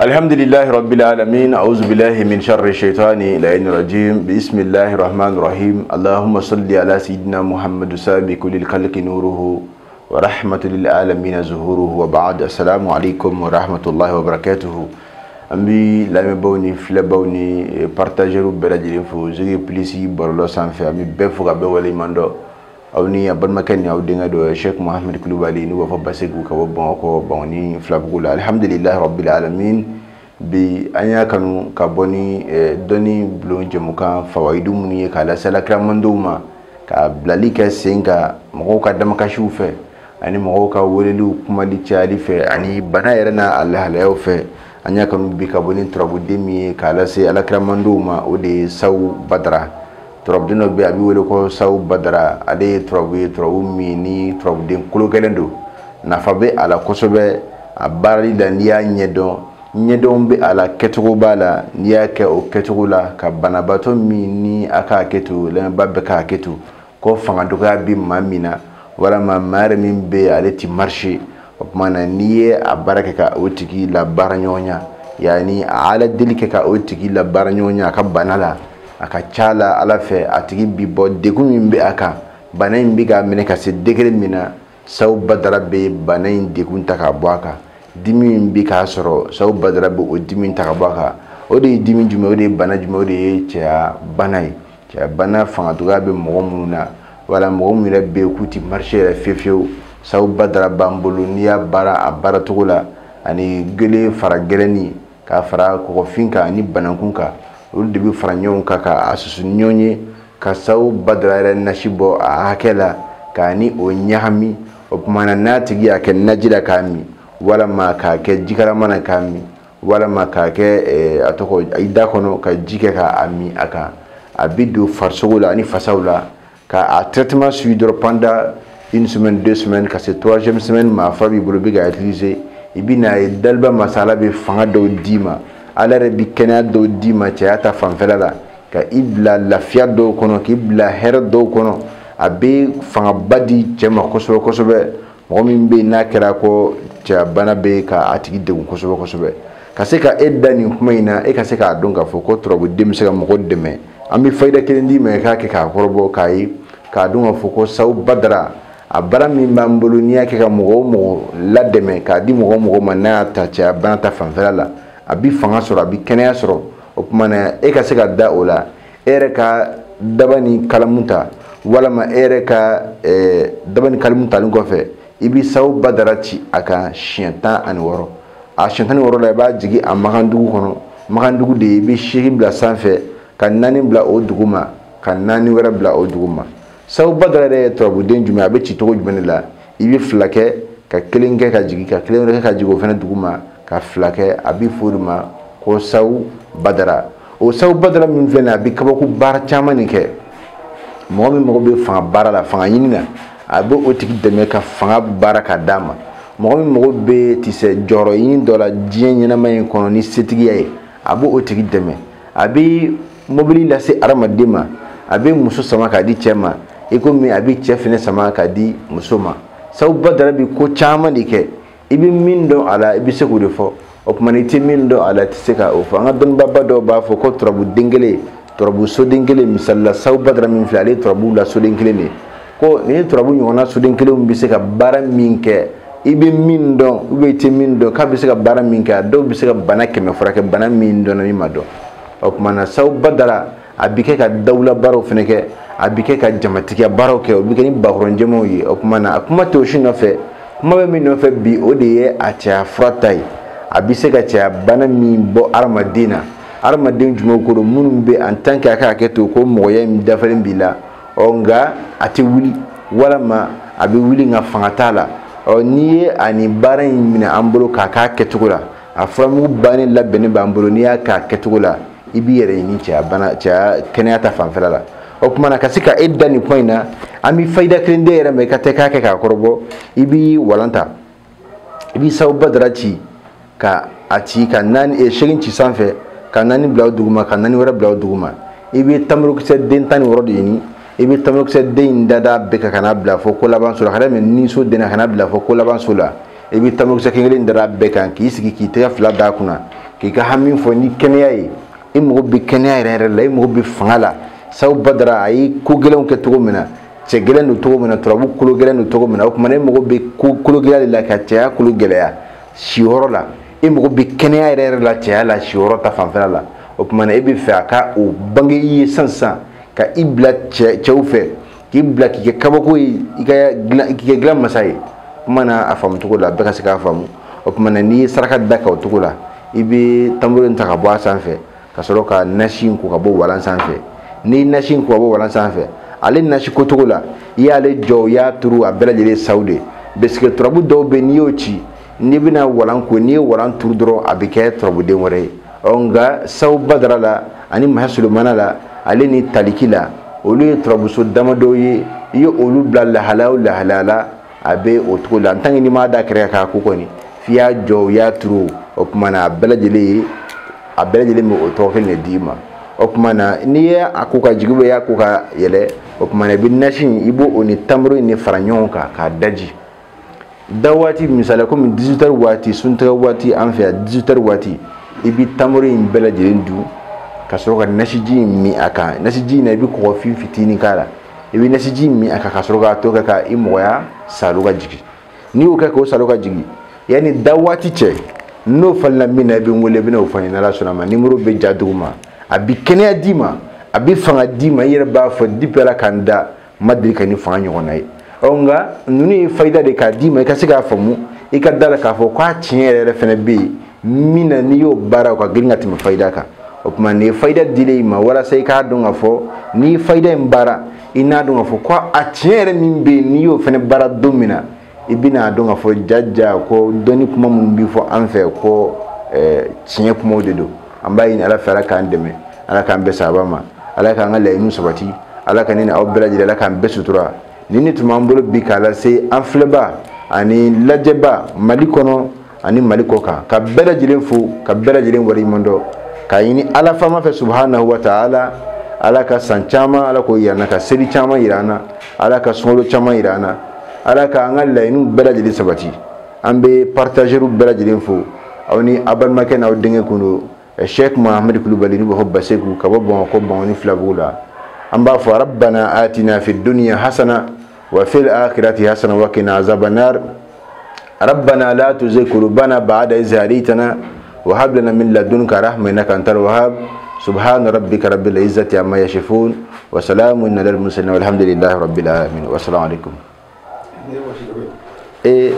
Alhamdulillahi rabbil alamin, a'udhu billahi min sharri shaitani la'in rajim, bismillahir rahmanir rahim. Allahumma salli ala sayyidina Muhammad sabiqu lil khalqi nuruhu wa rahmatul lil alamin zuhuruhu wa ba'd. Assalamu alaikum wa rahmatullahi wa barakatuhu. An bi lamɛnbaaw ni filɛbaaw ni partageurs bɛɛ lajɛlen fo Zigi Plus bɔlɔlɔ sanfɛ. An bi bɛɛ fo ka bɛɛ waleɲuman dɔn. Aw ni a balimakɛ ni aw denkɛ dɔ Cheikh Mohamed Kulubali, n'u b'a fɔ Baseku, ka bɔ Bamakɔ Bangoni Filabugu la. Alhamdulillahi rabbil alamin. Bi an y'a kanu ka bɔ ni dɔnni bulon jɛmukan fawayidu minnu ye k'a lase alakiramandenw ma, ka bilali kɛ sen kan mɔgɔw ka damakasiw fɛ ani mɔgɔw ka weleliw kumali cayali fɛ ani bana yɛrɛ n'a lahalayaw fɛ. An y'a kanu bi ka bɔ ni turabuden min ye k'a lase alakiramandenw ma, o de ye Sawu Badara. Turabuden dɔ bɛ yen, a bɛ wele ko Sawu Badara. Ale ye turabu ye, turabu min ni turabuden kolo gɛlɛn don, nafa bɛ a la kosɛbɛ. A baarali la, n'i y'a ɲɛdɔn, ɲɛdɔn bɛ a la, kɛcogo b'a la. N'i y'a kɛ o kɛcogo la, ka banabaatɔ min ni a k'a kɛ to, lamɛnbaa bɛɛ k'a kɛ to, ko fanga dɔgɔya bɛ maa min na, walama maa yɛrɛ min bɛ yen ale ti marcher, o tuma na n'i ye a baara kɛ ka o tigi la baara ɲɔgɔnya, yanni a ala deli kɛ ka o tigi la baara ɲɔgɔnya a ka bana la, a ka ca la ala fɛ a tigi bi bɔ degun min bɛ a kan, bana in bɛ k'a minɛ ka se degré min na, Sawu Badara bɛ bana in degun ta k'a bɔ a kan. Dimi min bɛ k'a sɔrɔ, Sawu Badara bɛ o dimi ta ka bɔ a kan. O de ye dimi jumɛn, o de ye bana jumɛn, o de ye cɛya bana ye. Cɛya bana fanga dɔgɔya bɛ mɔgɔ minnu na, wala mɔgɔ minnu yɛrɛ bɛ yen k'u ti marcher yɛrɛ fiyewu fiyewu, Sawu Badara b'an bolo. N'i y'a baara a baaracogo la, ani gele fara gɛlɛnni k'a fara kɔgɔfin kan ani banankun kan, olu de bɛ fara ɲɔgɔn kan k'a susu ni ɲɔgɔn ye ka Sawu Badara yɛrɛ nasi bɔ a hakɛ la k'a ni o ɲagami. O tuma na n'a tigi y'a kɛ naji la k'a min, walama k'a kɛ jikalama na k'a min, walama k'a kɛ a tɔgɔ i da kɔnɔ ka ji kɛ k'a min a kan, a bɛ don farisogo la ani fasaw la k'a traitement suivi dɔrɔn pendant une semaine, 2 semaines, ka se troisième semaine ma, a fura b'i bolo, i bɛ ka utiliser. I bɛ n'a ye daliba masala bɛ fanga dɔw d'i ma, ala yɛrɛ bɛ kɛnɛya dɔw d'i ma cɛya ta fanfɛla la, ka i bila lafiya dɔw kɔnɔ, k'i bila hɛrɛ dɔw kɔnɔ. A bɛ fangaba di cɛ ma kosɛbɛ kosɛbɛ. Mɔgɔ min bɛ yen n'a kɛra ko cɛya bana bɛ ka a tigi degun kosɛbɛ kosɛbɛ, ka se ka e da nin kuma in na, e ka se k'a dɔn k'a fɔ ko turabuden bɛ se ka mɔgɔ dɛmɛ. An bɛ fayida kelen d'i ma i k'a kɛ k'a kɔrɔbɔ, k'a ye k'a dɔn k'a fɔ ko Sawu Badara a baara min b'an bolo, n'i y'a kɛ ka mɔgɔ o mɔgɔ ladɛmɛ, k'a di mɔgɔ o mɔgɔ ma n'a y'a ta cɛya bana ta fanfɛla la, a bɛ fanga sɔrɔ, a bɛ kɛnɛya sɔrɔ. O tuma na e ka se ka da o la, e yɛrɛ ka daba ni kalamu ta, walama e yɛrɛ ka daba ni kalamu talen kɔfɛ, i bɛ Sawu Badara ci a kan siɲɛ 16. A siɲɛ 16 la, i b'a jigin a makandugu kɔnɔ. Makandugu de ye, i bɛ 8 bila sanfɛ, ka 4 bila o dugu ma, ka 4 wɛrɛ bila o dugu ma. Sawu Badara yɛrɛ ye turabuden jumɛn, a bɛ ci cogo jumɛn de la? I bɛ 2 kɛ ka 1 kɛ ka jigin, ka 1 wɛrɛ kɛ ka jigin o fana dugu ma, ka 2 kɛ. A bɛ fɔ o de ma ko Sawu Badara. O Sawu Badara min filɛ nin ye, a bɛ kabako baara caman de kɛ. Mɔgɔ min mago bɛ fanga baara la, fanga ɲini na, a bɛ o tigi dɛmɛ ka fanga baara ka d'a ma. Mɔgɔ min mago bɛ tisɛ jɔyɔrɔ ɲini dɔ la diɲɛ ɲɛnama in kɔnɔ ni setigiya ye, a bɛ o tigi dɛmɛ. A bɛ mobili lase hadamaden ma, a bɛ muso sama k'a di cɛ ma, i komi a bɛ cɛ fɛnɛ sama k'a di muso ma. Sawu Badara bɛ ko caman de kɛ. I bɛ min dɔn a la, i bɛ se k'o de fɔ. O tuma n'i tɛ min dɔn a la, i tɛ se ka o fɔ. An ka dɔnnibaaba dɔw b'a fɔ ko turabuden kelen, turabu soden kelen. Misali la, Sawu Badara min filɛ, ale ye turabu la soden kelen de ye. Ko nin turabu ɲɔgɔnna soden kelenw bɛ se ka baara min kɛ, i bɛ min dɔn ou bien i tɛ min dɔn k'a bɛ se ka baara min kɛ, a dɔw bɛ se ka bana 100 furakɛ, bana min dɔnna min ma dɔn. O tuma na Sawu Badara a bɛ kɛ ka dawula baaraw fɛnɛ kɛ, a bɛ kɛ ka jamatigiya baaraw kɛ, o bɛ kɛ ni bakɔrɔn jɛmanw ye. O tuma na a kuma tɛ o si nɔfɛ. Kuma bɛ min nɔfɛ bi, o de ye a cɛya fura ta ye. A bɛ se ka cɛya bana min bɔ hadamaden na, hadamaden jumɛn ko don, minnu bɛ en tant que a ka hakɛ to ko mɔgɔya in dafalen b'i la, ɔ nka a tɛ wuli, walama a bɛ wuli nka fanga t'a la. Ɔ n'i ye a nin baara in minɛ an bolo k'a k'a kɛcogo la, a furamugu bannen labɛnnen b'an bolo, n'i y'a k'a kɛcogo la, i b'i yɛrɛ ɲini cɛya bana, cɛya kɛnɛya ta fanfɛla la. O tuma na ka se ka e da nin kuma in na, an bɛ fayida kelen d'e yɛrɛ ma, i ka taa k'a kɛ k'a kɔrɔbɔ. I b'i walan ta, i b'i Sawu Badara ci ka a ci ka 8 ci sanfɛ, ka 4 bila o duguma, ka 4 wɛrɛ bila o duguma. I bɛ tamurukisɛ den 16 de ɲini, i bɛ tamurukisɛ den in dada bɛɛ kan ka n'a bila fo ko laban so la, ka daminɛ ni so den na ka n'a bila fo ko laban so la. I bɛ tamurukisɛ kelen kelen dada bɛɛ kan, k'i sigi k'i tɛgɛ 2 d'a kunna, K'i ka hami fɔ ni kɛnɛya ye, i mago bɛ kɛnɛya yɛrɛ yɛrɛ la, i mago bɛ fanga la. Sawu Badara a ye ko gɛlɛnw kɛ cogo min na, cɛ gɛlɛn don cogo min na, turabu kolo gɛlɛn don cogo min na, o tuma e mago bɛ kolo gɛlɛya de la ka cɛya kolo gɛlɛya siyɔrɔ la, e mago bɛ kɛnɛya yɛrɛ yɛrɛ la cɛya la siyɔrɔ ta fanfɛla la. O tuma e bɛ fɛ a ka o bange i ye sisan ka i bila cɛw fɛ, k'i bila k'i kɛ kabako ye, i ka k'i kɛ dilan masa ye. Kuma na a faamu cogo la, bɛɛ ka se k'a faamu. O tuma na n'i ye saraka da kan o cogo la, i bɛ tanbolo in ta ka bɔ a sanfɛ ka sɔrɔ ka nasi in ko ka bɔ walan sanfɛ. N'i ye nasi in ko ka bɔ walan sanfɛ, ale nasi ko cogo la, i y'ale jɔ, i y'a turu, a bɛɛ lajɛlen saw de. Parce que turabu dɔw bɛ yen, n'i y'o ci, n'i bɛna walan ko, n'i ye walan turu dɔrɔn, a bɛ kɛ turabuden wɛrɛ ye. Ɔ nka Sawu Badara la ani Masa Solomana la, ale ni Taliki la, olu ye turabuso damadɔ ye. I ye olu bila lahalaya o lahalaya la, a bɛ o cogo la. En tant que n'i m'a da kɛrɛ kan k'a ko kɔni, f'i y'a jɔ, i y'a turu, o tuma na a bɛɛ lajɛlen bɛ o tɔgɔ kelen de d'i ma. O tuma na n'i ye a ko ka jigin, i y'a ko ka yɛlɛ, o tuma na i bɛ nasi in, i b'o o ni tamaro in de fara ɲɔgɔn kan k'a daji. Da waati misaliya komi 18h waati, suntigɛ waati an fɛ yan 18h waati, i bɛ tamaro in bɛɛ lajɛlen dun ka sɔrɔ ka nasiji in min a kan. Nasiji in na, i bɛ kɔgɔfin fitinin k'a la, i bɛ nasiji in min a kan ka sɔrɔ k'a to kɛ ka i mɔgɔya salo ka jigin. N'i y'o kɛ k'o salo ka jigin, yanni da waati cɛ, n'o falenna min na, i bɛ n wele, i bɛna o fɔ n ye n'Ala sɔnna a ma. Nimoro bɛ ja duguma, a bɛ kɛnɛya d'i ma, a bɛ fanga d'i ma. I yɛrɛ b'a fɔ depuis Ala k'an da, n ma deli ka ni fanga ɲɔgɔnna ye. Ɔ nka ninnu ye fayida de k'a d'i ma, i ka se k'a faamu, i ka da la k'a fɔ k'a tiɲɛ yɛrɛ yɛrɛ fana bɛ yen min na, n'i y'o baara, o ka girin ka tɛmɛ fayida kan. O tuma nin ye fayida dilen i ma walasa i k'a dɔn k'a fɔ n'i ye fayida in baara, i n'a dɔn k'a fɔ ko a tiɲɛ yɛrɛ min bɛ yen, n'i y'o fana baara don min na, i bɛna dɔn k'a fɔ jaja ko dɔnni kuma minnu bɛ fɔ an fɛ ko tiɲɛ kumaw de don. An b'a ɲini Ala fɛ, Ala k'an dɛmɛ, Ala k'an bɛn sababa ma, Ala k'an ka laɲiniw sabati, Ala ka ne ni aw bɛɛ lajɛlen, Ala k'an bɛɛ sutura. Nin de tun b'an bolo bi k'a lase an filɛba ani lajɛba Mali kɔnɔ ani Mali kɔ kan, ka bɛɛ lajɛlen fo, ka bɛɛ lajɛlen waleɲuman dɔn, k'a ɲini Ala faama fɛ subahanahu wa taala, Ala ka san caman Ala k'o yira an na, ka seli caman yira an na, Ala ka sunkalo caman yira an na, Ala ka an ka laɲiniw bɛɛ lajɛlen sabati. An bɛ partageurs bɛɛ lajɛlen fo, aw ni aw balimakɛ n'aw denkɛ kun don, Cheikh Mohamed Kulubali, n'u b'a fɔ Baseku, ka bɔ Bamakɔ Bankoni Filabugu la. An b'a fɔ rabbana atina fi dunya hasana wa fil akhirati hasana wa qina azaban nar. Rabbana la tuzigh qulubana ba'da idh hadaytana wa hab lana min ladunka rahma innaka antal wahhab. Subhana rabbika rabbil izzati amma yasifun wa salamun alal mursalin walhamdulillahi rabbil alamin. Wa assalamu alaikum.